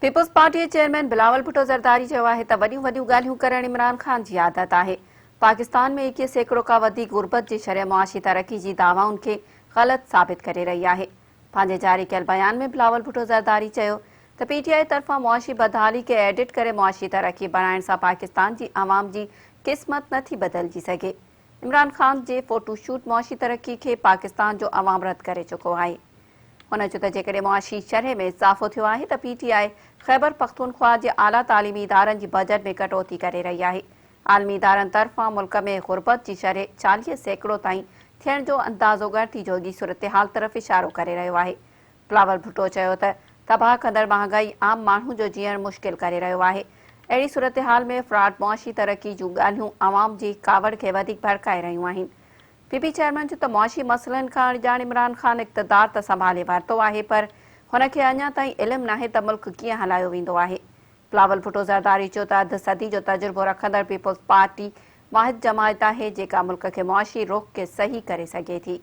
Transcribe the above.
Peoples party جي chairman Bilawal Bhutto Zardari چيو آهي ته وڏيون وڏيون ڳالهيون ڪرڻ عمران خان جي عادت آهي، پاڪستان ۾ 21% کان وڌيڪ غربت جي شرح معاشي ترقي جي دعوائن کي غلط ثابت ڪري رهي آهي. پنهنجي جاري ڪيل بيان ۾ بلاول ڀٽو زرداري چيو ته پي ٽي آء طرفان معاشي بدحالي کي ايڊٽ ڪري معاشي ترقي بڻائڻ سان پاڪستان جي عوام جي قسمت نه ٿي بدلجي سگهي، عمران خان جي فوٽو شوٽ معاشي ترقي کي پاڪستان جو عوام رد ڪري چڪو آهي. هن چيو ته جيڪڏهن معاشي شرح ۾ اضافو ٿيو آهي ته پي ٽي آء خيبرپختونخوا جي اعليٰ تعليمي ادارن جي بجيٽ ۾ ڪٽوتي ڪري رهي آهي. عالمي ادارن طرفان ملڪ ۾ غربت جي شرح 40% تائين ٿيڻ جو اندازو ڳڻتي جوڳي صورتحال طرف اشارو ڪري رهيو آهي. بلاول ڀٽو چيو ته تباهه ڪندڙ مهانگائي عام ماڻهو جو جيئڻ مشڪل ڪري رهيو آهي. اهڙي صورتحال ۾ فراڊ معاشي ترقي جون ڳالهيون عوام جي ڪاوڙ کي وڌيڪ ڀڙڪائي رهيون آهن. پي پي چيئرمين چيو ته معاشي مسئلن کان اڻڄاڻ عمران خان اقتدار ته سنڀالي ورتو آهي پر هن کي اڃا تائين علم ناهي ته ملڪ ڪيئن هلايو ويندو آهي. بلاول ڀٽو زرداري چيو ته اڌ صدي جو تجربو رکندڙ پيپلز پارٽي واحد جماعت آهي جيڪا ملڪ کي معاشي رخ کي صحيح ڪري سگهي ٿي.